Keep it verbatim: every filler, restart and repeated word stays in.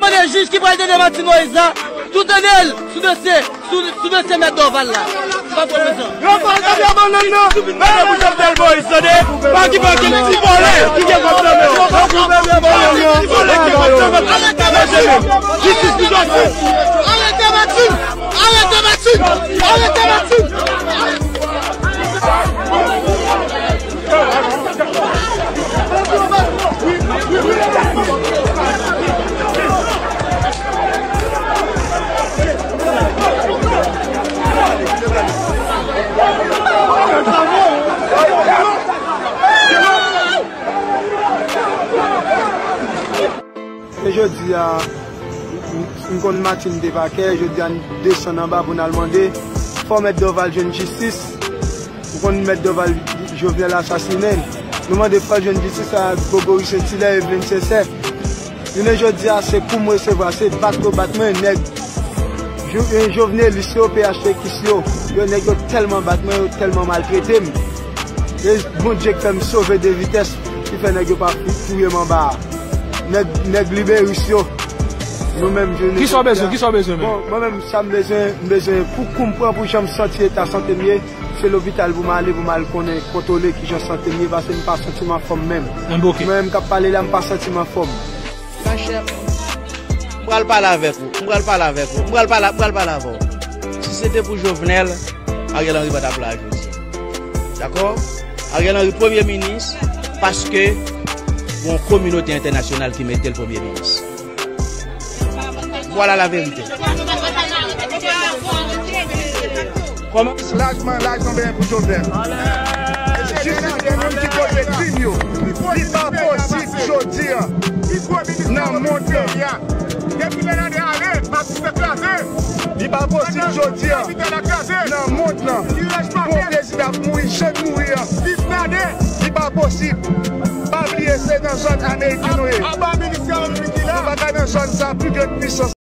Mande jij ki pral tande Martine Moïse la, tou tande l sou dosye, sou, sou dosye Mèt Dorval la. Pa pran prezan. Yo pa tande bannann nan. Mande pou Jovenel Moïse, tande. Pa ki, pa ki ti vòlè ki gen kòb nan men yo. Pa ki ti vòlè ki gen kòb nan men yo. Jistis pou Jovenel. Arete Martine! Arete Martine! Arete Martine! E jodi a, m, m konn Martine te pakè, jodi a n desann anba pou n al mande, fò Mèt Dorval jwenn jistis. Ou konn Mèt Dorval Jovenel asasinen. Nou mande fò l jwenn jistis a Gregory Saint Hilaire, Evelyne Sincère. Jounen jodi a, se kou m resevwa, se bat yo bat mwen, nèg Jo-, e, jovenelis yo, P H T X yo, yo nèg yo tèlman bat mwen, yo tèlman maltrete m. E Bondye k fè m sove de vitès, ki fè nèg yo pa touye m anba a. Nèg, nèg liberis yo, nou menm jounen jodi a. Kisa w bezwen? Kisa w bezwen menm? Bon, mwen menm, sa m bezwen, m bezwen pou kou m pran, pou jan m santi eta sante m ye, se lopital pou m ale, pou m al konnen, kontwole kijan sante m ye, paske m pa santi m anfòm menm. Mwen menm k ap pale la, m pa santi m anfòm. Machè, m pral pale avèk ou, m pral pale avèk ou, m pral pale, m pral pale avè w. Si se te pou Jovenel, Ariel Henry pa t ap la jodi a. Dakò? Ariel Henry premye minis, paske gon kominote entènasyonal ki mete l premye minis. Vwala la verite. Kòman? Lajman, lajman byen pou Jovenel. Jistis pou moun ki koze krim yo. Li pa posib jodi a nan mond lan. Depi Bernadette ale, Matisse kraze. Li pa posib jodi a nan mond lan pou yon prezidan ap mouri jan l mouri a. Li pa posib. Pa bliye se nan zòn Ameriken nou ye. Nou pa ka nan zòn sa, pli grann pwisans.